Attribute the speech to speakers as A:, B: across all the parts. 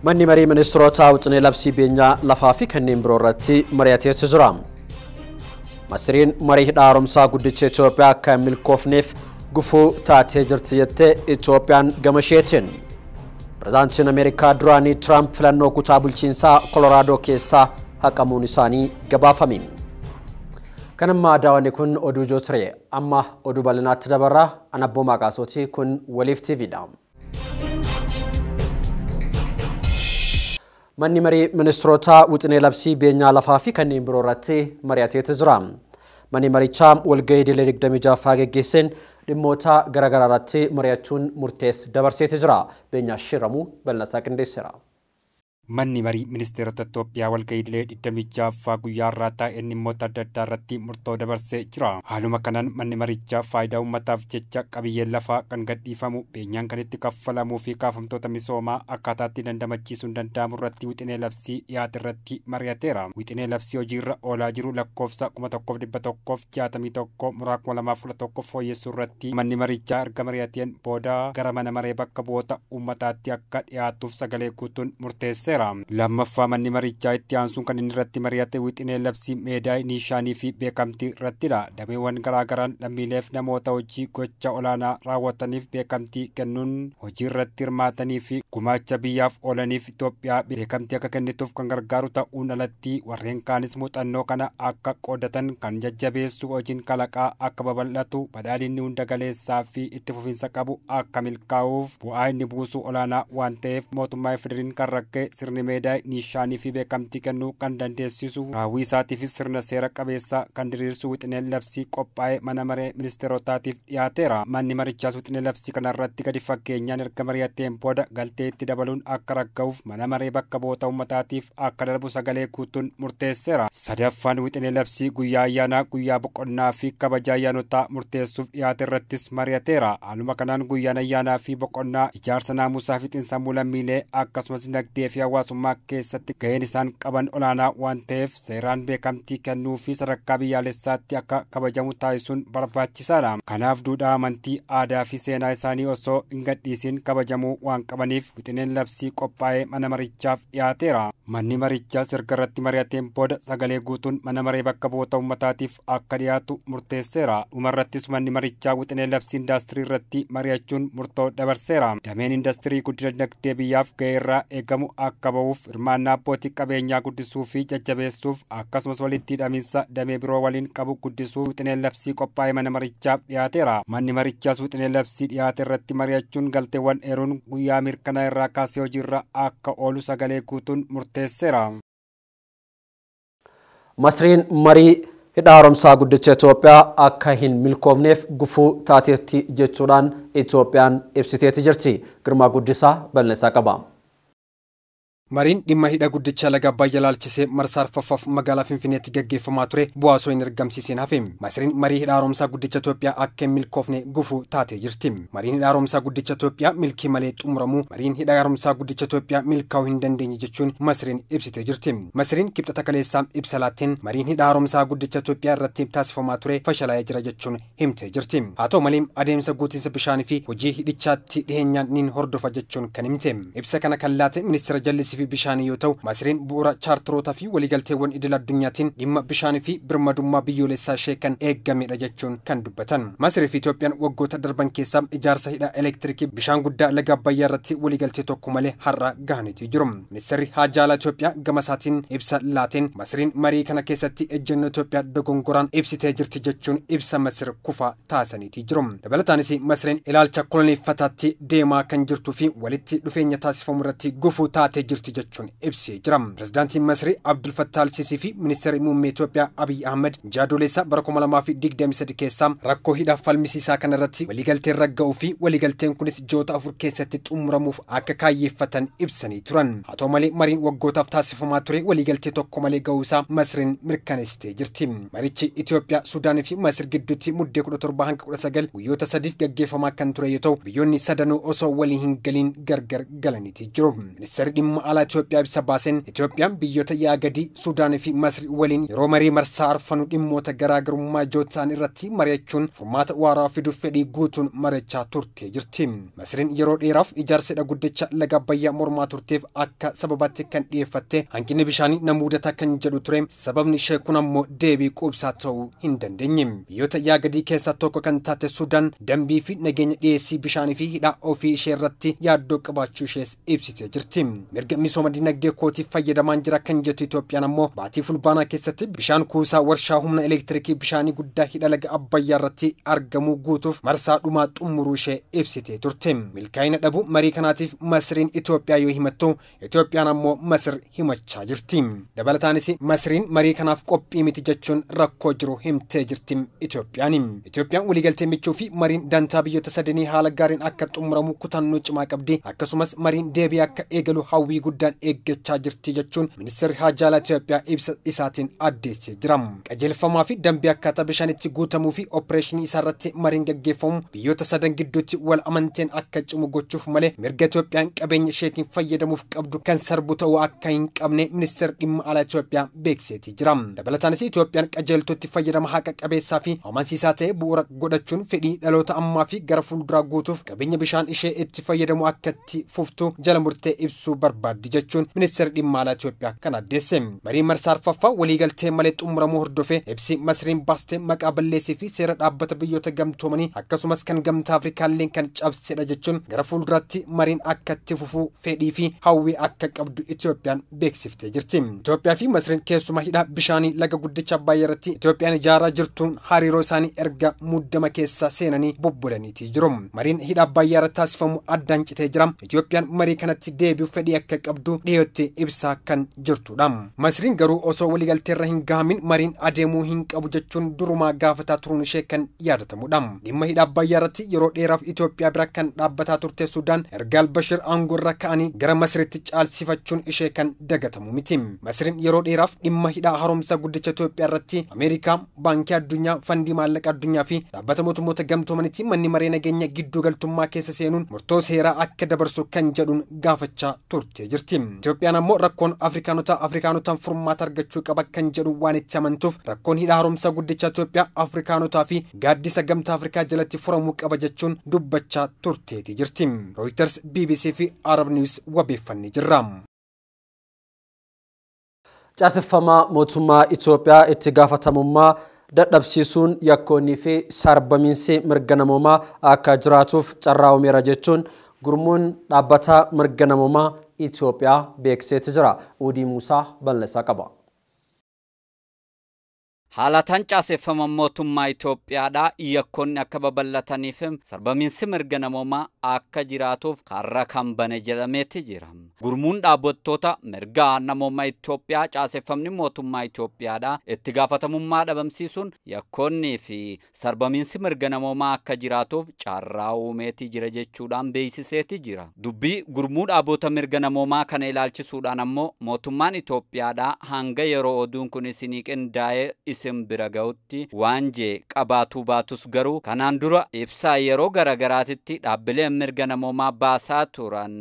A: Manni marii ministeerota wixinee labsii beenyaa lafaa fi kanneen biroo irratti mari'ateetu jira. Masriin marii hidha haaromsaa guddicha Itoophiyaa akka hin milkoofneef gufuu taatee jirti jettee Itoophiyaan gama isheetiin. Pireezidaantiin Ameerikaa duraanii Tiraamp filannoo kutaa bulchiinsaa Koloraadoo keessaa haqamuun isaanii gabaafame. Kan ammaa daawwanni kun oduu ijoo ture. Amma oduu bal'inaatti dabarraa. Ana Abboo Maqaasooti kun Waliif TVdha. Manni marii ministeerota wixinee labsii beenyaa lafaa fi kanneen biroo irratti mari'ateetu jira. Manni marichaa walgahii idilee 26ffaa geggeesseen dhimmoota garaagaraa irratti mari'achuun murtees dabarseetu jira. Beenyaa Shiramuu bal'inasaa qindeesseera.
B: Manni marii ministeerota Itoophiyaa walgahii idilee 26ffaa guyyaa har'aa taa'een dhimmoota adda addaa irratti murtoo dabarsee jira. Haaluma kanaan manni marichaa faayidaa uummataaf jecha qabiyyeen lafaa kan gadhiifamu, beenyaan kan itti kaffalamuu fi kaafamtoota misoomaa akkaataatti dandamachiisuun danda'amu irratti wixinee labsii dhiyaate irratti mari'ateera. Wixinee labsii hojiirra oolaa jiru lakkoofsa 1161 muraa 2011 fooyyessuu irratti manni marichaa erga mari'ateen booda gara mana maree bakka bu'oota uummataatti akka dhiyaatuuf sagalee guutuun murteesse. Lammaffaa manni marichaa itti aansuun kan inni irratti mari'ate wixinee labsii meedaay niishaanii fi beekamtii irrattidha. Dameewwan garaagaraan lammiileef namoota hojii gocha olaanaa raawwataniif beekamtii kennuun hojii irratti hirmaatanii fi gumaacha biyyaaf oolaniif Itoophiyaa beekamtii akka kennituuf kan gargaaru ta'uun alatti warreen kaanis muuxannoo kana akka qoodatan kan jajjabeessu hojiin kalaqaa akka babal'atu badhaadhinni hunda galeessaa fi itti fufiinsa qabu akka milkaa'uuf bu'aa inni buusu olaanaa waan ta'eef mootummaa Federiin kan rakkee sirni meedaay niishaanii fi beekamtii kennuu kan dandeessisu raawwii isaatiifis sirna seera qabeessa kan diriirsu wixineen labsii qophaa'ee mana maree ministeerotaatiif dhiyaateera. Manni marichaas wixinee labsii kanarratti gadi fakkeenyaan erga mari'ateen booda galtee itti dabaluun akka ragga'uuf mana maree bakka bu'oota uummataatiif akka darbu sagalee guutuun murteesseera. Sadaffaan wixinee labsii guyyaa ayyaanaa, guyyaa boqonnaa fi kabaja ayyaanotaa murteessuuf dhiyaate irrattis mari'ateera. Haaluma kanaan guyyaan ayyaanaa fi boqonnaa ijaarsa naamusaa fi xiinsammuu lammiilee akkasumas dinagdee fi hawaasummaa keessatti gaheen isaan qaban olaanaa waan ta'eef seeraan beekamtii kennuu fi sadarkaa biyyaalessaatti akka kabajamu taasisuun barbaachisaadha. Kanaaf duudhaa amantii, aadaa fi seenaa isaanii osoo hin gadhiisiin kabajamuu waan qabaniif wixineen labsii qophaa'ee mana marichaaf dhiyaateera. Manni marichaas erga irratti mari'ateen booda sagalee guutuun mana maree bakka bu'oota uummataatiif akka dhiyaatu murteesseera. Dhumarrattis manni marichaa wixinee labsii indaastirii irratti mari'achuun murtoo dabarseera. Dameen indaastirii guddina dinagdee biyyaaf gahee irraa eegamu akka ba'uuf hirmaannaa abbootii qabeenyaa guddisuu fi jajjabeessuuf akkasumas walitti hidhamiinsa damee biroo waliin qabu guddisuu wixineen labsii qophaa'ee mana marichaaf dhiyaateera. Manni marichaas wixinee labsii dhiyaate irratti mari'achuun galteewwan eeruun guyyaa mirkanaa irraa kaasee hojiirra akka oolu sagalee guutuun murteesseera.
A: Masriin marii hidha haaromsaa guddicha Itoophiyaa akka hin milkoofneef gufuu taateetti jechuudhaan Itoophiyaan ibsiteetti jirti. Girmaa Guddisaa bal'insaa qaba.
C: Mariin dhimma hidha guddicha laga Abbayyaa ilaalchisee marsaa arfaffaaf magaalaa Finfinneetti gaggeeffamaa ture bu'aa osoo hin argamsiisin hafe. Masriin marii hidha haaromsaa guddicha Itoophiyaa akka hin milkoofne gufuu taatee jirti. Mariin hidha haaromsaa guddicha Itoophiyaa milkii malee xumuramuu mariin hidha haaromsaa guddicha Itoophiyaa milkaa'uu hin dandeenye jechuun Masriin ibsitee jirti. Masriin kibxata kaleessaa ibsa laatteen mariin hidha haaromsaa guddicha Itoophiyaa irratti taasifamaa ture fashalaa'ee jira jechuun himtee jirti. Haa ta'u malee adeemsa guutiinsa bishaanii fi hojii hidhichaatti dhiheenyaan niin hordofa jechuun kan himte. Ibsa kana kan laate ministeera jallisii fi bishaanii yoo ta'u Masriin bu'uura chaartarootaa fi waliigalteewwan idil addunyaatiin dhimma bishaanii fi birmadummaa biyyoolessaa ishee kan eeggamedha jechuun kan dubbatan. Masrii fi Itoophiyaan waggoota darban keessaa ijaarsa hidha elektirikii bishaan guddaa laga Abbayyaa irratti waliigaltee tokko malee har'a gahaniitu jiru. Ministeerri Haajaa Alaa Itoophiyaa gama isaatiin ibsa laateen Masriin marii kana keessatti ejjennoo Itoophiyaa dogongoraan ibsitee jirti jechuun ibsa Masir kufaa taasisaniitii jiru. Dabalataanis Masriin ilaalcha koloneeffataatti deemaa kan jirtuu fi walitti dhufeenya taasifamu irratti gufuu taatee jirti jechuun ibsee jira. Pireezidaantiin Masrii Abdul Fattah Al-Sisii fi Ministeerri Muummee Itoophiyaa Abiy Ahmed ji'a Adoolessaa bara 2023 keessaa rakkoo hidha falmisiisaa kana irratti waliigalteen ragga'uu fi waliigalteen kunis ji'oota 4 keessatti xumuramuuf akka kaayyeeffatan ibsanii turan. Haa ta'u malee mariin waggootaaf taasifamaa ture waliigaltee tokko malee ga'uusaa Masriin mirkaneessitee jirti. Marichi Itoophiyaa, Suudaanii fi Masir gidduutti muddee 17 hanga 19 guyyoota 3 gaggeeffamaa kan ture yoo ta'u biyyoonni sadanuu osoo walii hin galiin gargar galaniitii jiru. Ministeerri dhimma alaa Itoophiyaa ibsa baaseen Itoophiyaan biyyoota yaa'aa gadii Suudaanii fi Masri waliin yeroo marii marsaa arfanuu dhimmoota garaagarummaa ijoo ta'an irratti mari'achuun furmaata waaraa fiduuf fedhii guutuun mari'achaa turtee jirti. Masriin yeroo dheeraaf ijaarsa hidha guddicha laga Abbayyaa mormaa turteef akka sababaatti kan dhiyeeffatte hanqinni bishaanii na mudata kan jedhu ture. Sababni ishee kun ammoo deebii quubsaa ta'uu hin dandeenye. Biyyoota yaa'aa gadii keessaa tokko kan taate Suudaan dambii fi nageenya dhiyeessii bishaanii fi hidha ofii ishee irratti yaaddoo qabaachuu ishees ibsitee jirti. Mirga misooma dinagdee kootiif fayyadamaan jira kan jettu Itoophiyaan ammoo baatii Fulbaanaa keessatti bishaan kuusaa warshaa humna elektirikii bishaanii guddaa hidha laga Abbayyaa irratti argamu guutuuf marsaa dhumaa xumuruu ishee ibsitee turte. Milkaa'ina dhabuu marii kanaatiif Masriin Itoophiyaa yoo himattu, Itoophiyaan ammoo Masir himachaa jirti. Dabalataanis Masriin marii kanaaf qophii miti jechuun rakkoo jiru himtee jirti Itoophiyaan. Itoophiyaan waliigaltee michuu fi mariin dantaa biyyoota sadanii haala gaariin akka xumuramu kutannoo cimaa qabdi. Akkasumas mariin deebii akka eegalu hawwii guddaan eeggachaa jirti jechuun ministeerri haajaa alaa Itoophiyaa ibsa isaatiin addeessee jira. Qajeelfamaa fi dambii akkaataa bishaan itti guutamuu fi opereeshinii isaarratti mariin gaggeeffamu biyyoota sadan gidduutti wal amanteen akka cimu gochuuf malee mirga Itoophiyaan qabeenya isheetiin fayyadamuuf qabdu kan sarbu ta'uu akka hin qabne ministeerri dhimma alaa Itoophiyaa beeksiseetii jira. Dabalataanis Itoophiyaan qajeeltootti fayyadama haqa qabeessaa fi amansiisaa ta'e bu'uura godhachuun fedhii dhaloota ammaa fi gara fuulduraa guutuuf qabeenya bishaan ishee itti fayyadamu akka itti fuftu jala murtee ibsuu barbaaddi jechuun ministeerri dhimma alaa Itoophiyaa kan addeesse. Marii marsaa arfaffaa waliigaltee malee xumuramuu hordofee ibsi Masriin baastee maqaa balleessii fi seera dhaabbata biyyoota gamtoomanii akkasumas kan gamtaa Afrikaalleen kan cabsedha jechuun gara fuulduraatti mariin akka itti fufuu fedhii fi hawwii akka qabdu Itoophiyaan beeksiftee jirti. Itoophiyaa fi Masriin keessumaa hidha bishaanii laga guddicha Abbayyaa irratti Itoophiyaan ijaaraa jirtuun hariiroo isaanii erga muddama keessa seenanii bobbolaniitii jiru. Mariin hidha Abbayyaa irratti taasifamu addaan citee jira. Itoophiyaan marii kanatti deebi'uuf fedhii akka qabdu dhiyootti ibsaa kan jirtudha. Masriin garuu osoo waliigalteerra hin gahamin mariin adeemuu hin qabu jechuun durumaa gaafataa turuun ishee kan yaadatamudha. Dhimma hidha Abbayyaa irratti yeroo dheeraaf Itoophiyaa bira kan dhaabbataa turte Sudaan erga Albashir aangoo irra ka'anii gara Masriitti caalsifachuun ishee kan dagatamu miti. Masriin yeroo dheeraaf dhimma hidha haaromsa guddicha Itoophiyaa irratti Ameerikaa, Baankii Addunyaa, Fandii Maallaqa Addunyaa fi dhaabbata mootummoota gamtoomanitti manni maree nageenya gidduu galtummaa keessa seenuun murtoo seeraa akka dabarsu kan jedhuun gaafachaa turte jirti. Itoophiyaan ammoo rakkoon Afrikaanotaan furmaata argachuu qaba kan jedhu waan itti amantuuf rakkoon hidha haaromsa guddicha Itoophiyaa Afrikaanotaa fi gaaddisa gamtaa Afrikaa jalatti furamuu qaba jechuun dubbachaa turteeti jirti. Reuters, BBC fi Arab News wabeeffannee jirra.
A: Caaseffamaa mootummaa Itoophiyaa itti gaafatamummaa dadhabsiisuun yakkoonnii fi sarbamiinsi mirga namoomaa akka jiraatuuf carraa uumeera jechuun gurmuun dhaabbata mirga namoomaa Itoophiyaa beeksiseeti jira. Udii Muusaa balleessaa qaba.
D: Haalataan caaseffama mootummaa Itoophiyaadhaa yakkoonni akka babal'ataniif sarbamiinsi mirga namoomaa akka jiraatuuf karra kan bane jedhameeti jira. Gurmuun dhaabbattoota mirga namoomaa Itoophiyaa caaseffamni mootummaa Itoophiyaadhaa itti gaafatamummaa dhabamsiisuun yakkoonnii fi sarbamiinsi mirga namoomaa akka jiraatuuf carraa uumeeti jira jechuudhaan beeksiseeti jira. Dubbii gurmuu dhaabbota mirga namoomaa kana ilaalchisuudhaan ammoo mootummaan Itoophiyaadhaa hanga yeroo oduun kun isinii qindaa'ee isin bira ga'utti waan jee qabaatuu baatus garuu kanaan dura ibsaa yeroo garagaraatitti dhaabbileen mirga namoomaa baasaa turan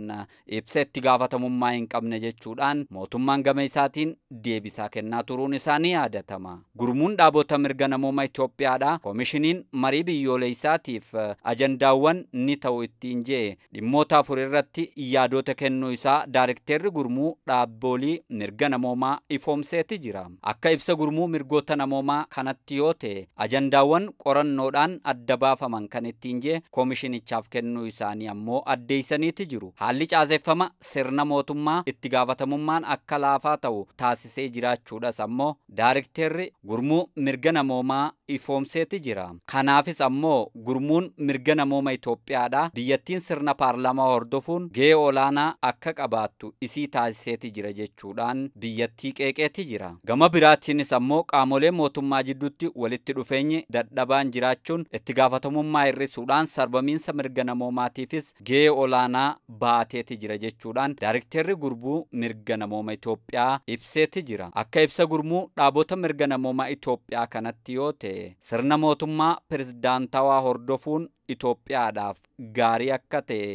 D: ibsa itti gaafatamummaa hin qabne jechuudhaan mootummaan gama isaatiin deebisaa kennaa turuun isaanii yaadatama. Gurmuun dhaabota mirga namoomaa Itoophiyaadhaa koomishiniin marii biyyoolessaatiif ajandaawwan ni ta'u ittiin jee dhimmoota afur irratti yaadota kennuu isaa daarikteerri gurmuu dhaabbolii mirga namoomaa ifoomseeti jira. Akka ibsa gurmuu mirgoota namoomaa kanatti yoo ta'e ajandaawwan qorannoodhaan adda baafaman kan ittiin jee koomishinichaaf kennuu isaanii ammoo addeessaniiti jiru. Haalli caaseffama sirna mootummaa itti gaafatamummaan akka laafaa ta'u taasisee jiraachuudhas ammoo daarikteerri gurmuu mirga namoomaa ifoomseeti jira. Kanaafis ammoo gurmuun mirga namooma Itoophiyaadhaa biyyattiin sirna paarlaamaa hordofuun gahee olaanaa akka qabaattu isii taasiseeti jira jechuudhaan biyyattii qeeqeeti jira. Gama biraatiinis ammoo qaamolee mootummaa jidduutti walitti dhufeenyi dadhabaan jiraachuun itti gaafatamummaa hir'isuudhaan sarbamiinsa mirga namoomaatiifis gahee olaanaa baateeti jira jechuudhaan daarikteerri gurmuu mirga namooma Itoophiyaa ibseeti jira. Akka ibsa gurmuu dhaabota mirga namoomaa Itoophiyaa kanatti yoo ta'e sirna mootummaa pirezidaantawaa hordofuun Itoophiyaadhaaf gaarii akka ta'e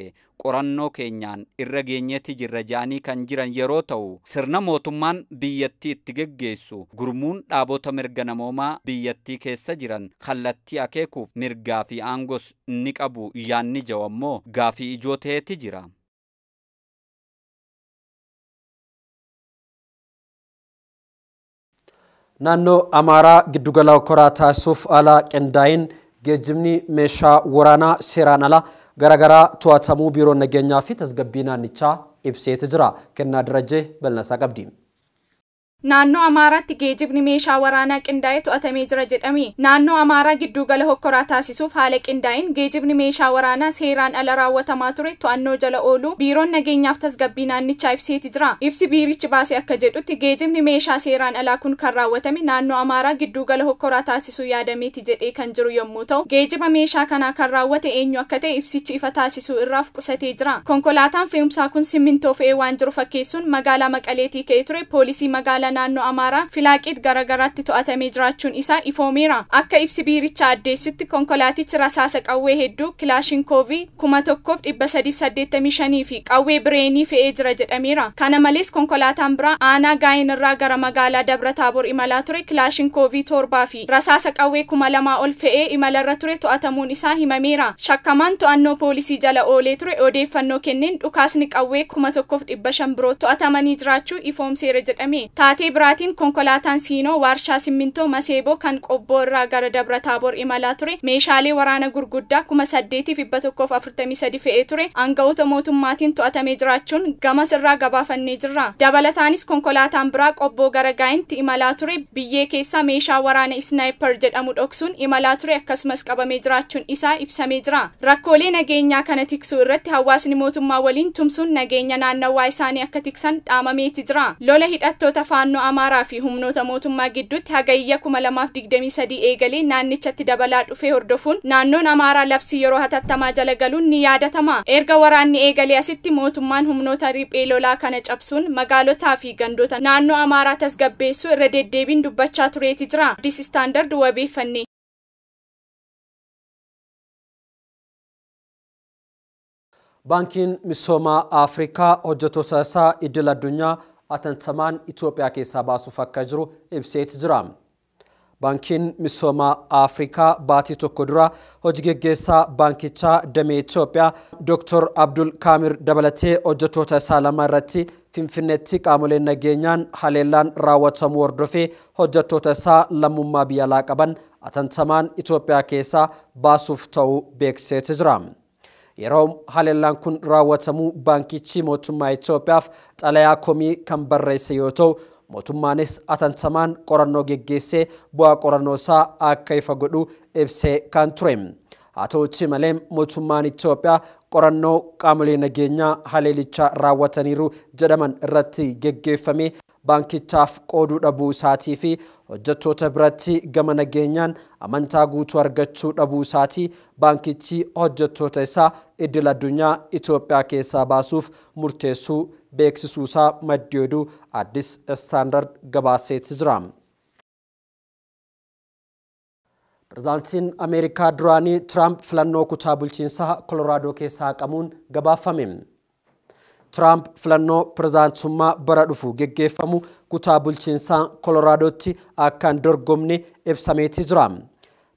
D: qorannoo keenyaan irra geenyeeti jirra jedhanii kan jiran yeroo ta'u, sirna mootummaan biyyattii itti geggeessu gurmuun dhaabota mirga namoomaa biyyattii keessa jiran kallattii akeekuuf mirgaa fi aangos ni qabu yaanni jedhu ammoo gaafii ijoo ta'eeti jira.
A: Naannoo Amaaraa giddugala koraa taasisuuf haala qindaa'een geejjibni meeshaa waraanaa seeraan alaa garaagaraa to'atamuu biiroon nageenyaa fi tasgabbii naannichaa ibseeti jira. Kennaa Darajjee bal'insaa qabdi.
E: Naannoo Amaaraatti geejjibni meeshaa waraanaa qindaa'ee to'atamee jira jedhame. Naannoo Amaaraa giddugala hokkoraa taasisuuf haala qindaa'een geejjibni meeshaa waraanaa seeraan ala raawwatamaa ture to'annoo jala ooluu biiroon nageenyaaf tasgabbii naannichaa ibseeti jira. Ibsi biirichi baase akka jedhutti geejjibni meeshaa seeraan alaa kun kan raawwatame naannoo Amaaraa giddugala hokkoraa taasisuu yaadameeti jedhee kan jiru yommuu ta'u, geejjiba meeshaa kanaa kan raawwate eenyu akka ta'e ibsichi ifa taasisuu irraaf qusatee jira. Konkolaataan fe'umsaa kun simmintoo fe'ee waan jiru fakkeessuun magaalaa Maqaleetii ka'ee ture poolisii magaalaa naannoo Amaaraa Filaaqiit garaagaraatti to'atamee jiraachuun isaa ifoomeera. Akka ibsi biirichaa addeessutti konkolaatichi rasaasa qawwee hedduu kilaashinkoovii 1385 fi qawwee bireenii fe'ee jira jedhameera. Kana malees konkolaataan biraa aanaa Gaayin irraa gara magaalaa Dabra Taabor imalaa ture kilaashinkoovii 7 fi rasaasa qawwee 2000 ol fe'ee imalarra ture to'atamuun isaa himameera. Shakkamaan to'annoo poolisii jala oolee ture odeeffannoo kenneen dhukaasni qawwee 1500 biroo to'atamanii jiraachuu ifoomseera jedhame. Taatee biraatiin konkolaataan Siinoo waarshaa simmintoo Maseeboo kan Qobboo irraa gara Dabra Taabor imalaa ture meeshaalee waraana gurguddaa 8143 fe'ee ture aanga'oota mootummaatiin to'atamee jiraachuun gamas irraa gabaafannee jirra. Dabalataanis konkolaataan biraa Qobboo gara Gaayintti imalaa ture biyyee keessaa meeshaa waraana isnaayiper jedhamu dhoksuun imalaa ture akkasumas qabamee jiraachuun isaa ibsamee jira. Rakkoolee nageenyaa kana tiksuu irratti hawaasni mootummaa waliin tumsuun nageenya naannawaa isaanii akka tiksan dhaamameeti jira. Lola hidhattoota faannoo Amaaraa fi humnoota mootummaa gidduutti hagayya 2023 eegalee naannichatti dabalaa dhufee hordofuun naannoon Amaaraa labsii yeroo hatattamaa jala galuun ni yaadatama. Erga waraanni eegalee asitti mootummaan humnoota riphee lolaa kana cabsuun magaalotaa fi gandoota naannoo Amaaraa tasgabbeessuu irra deddeebiin dubbachaa tureeti jira. Addis Standard wabeeffanne.
A: Baankiin Misoomaa Afrikaa hojjettoota isaa idil addunyaa atantamaan Itoophiyaa keessaa baasuuf akka jiru ibseeti jira. Baankiin Misoomaa Afrikaa baatii tokko dura hojii geggeessaa baankichaa damee Itoophiyaa Dr. Abdul Kaamir dabalatee hojjettoota isaa lama irratti Finfinneetti qaamoleen nageenyaan haleellaan raawwatamuu hordofee hojjettoota isaa lammummaa biyya alaa qaban atantamaan Itoophiyaa keessaa baasuuf ta'uu beeksiseeti jira. Yeroo haleellaan kun raawwatamuu baankichi mootummaa Itoophiyaaf xalayaa komii kan barreesse yoo ta'u, mootummaanis atantamaan qorannoo geggeessee bu'aa qorannoo isaa akka ifa godhu ibsee kan ture. Haa ta'utti malee mootummaan Itoophiyaa qorannoo qaamolee nageenyaa haleelichaa raawwataniiru jedhaman irratti geggeeffame baankichaaf qooduu dhabuu isaatii fi hojjettoota biratti gama nageenyaan amantaa guutuu argachuu dhabuu isaatii baankichi hojjettoota isaa idil addunyaa Itoophiyaa keessaa baasuuf murteessuu beeksisuusaa maddi oduu Addis Standard gabaaseeti jira. Pireezidaantiin Ameerikaa duraanii Tiraamp filannoo kutaa bulchiinsaa Koloraadoo keessaa haqamuun gabaafame. Tiraamp filannoo pireezidaantummaa bara dhufu geggeeffamu kutaa bulchiinsaa Koloraadootti akka hin dorgomne ibsameeti jira.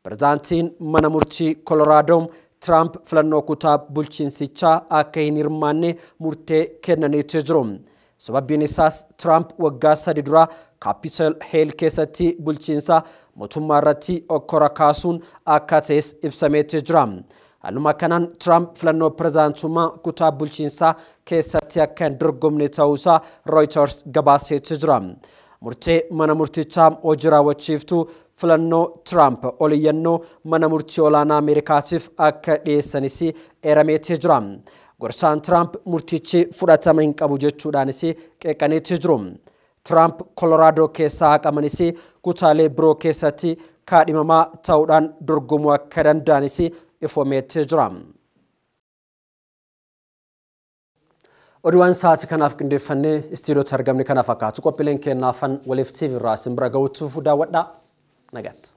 A: Pireezidaantiin mana murtii Koloraadoo Tiraamp filannoo kutaa bulchiinsichaa akka hin hirmaanne murtee kennaniitu jiru. Sababbiin isaas Tiraamp waggaa 3 dura Kaapitaal Heel keessatti bulchiinsa mootummaa irratti okkora kaasuun akka ta'es ibsameeti jira. Haaluma kanaan Tiraamp filannoo pireezidaantummaa kutaa bulchiinsaa keessatti akka hin dorgomne ta'uusaa Reuters gabaaseeti jira. Murtee mana murtichaa hojii raawwachiiftuu filannoo Tiraamp oliyyannoo mana murtii olaanaa Ameerikaatiif akka dhiyeessanis eerameeti jira. Gorsaan Tiraamp murtichi fudhatama hin qabu jechuudhaanis qeeqaniiti jiru. Tiraamp Koloraadoo keessaa haqamanis kutaalee biroo keessatti kaadhimamaa ta'uudhaan dorgomuu akka danda'anis ifoomeetti jira. Oduuwwan sa'aatii kanaaf qindeeffannee istiidiyootti argamne kana fakkaatu. Qophiileen kennaafan waliif TV irraa isin bira ga'uutuuf daawwadhaa. Nagaatti.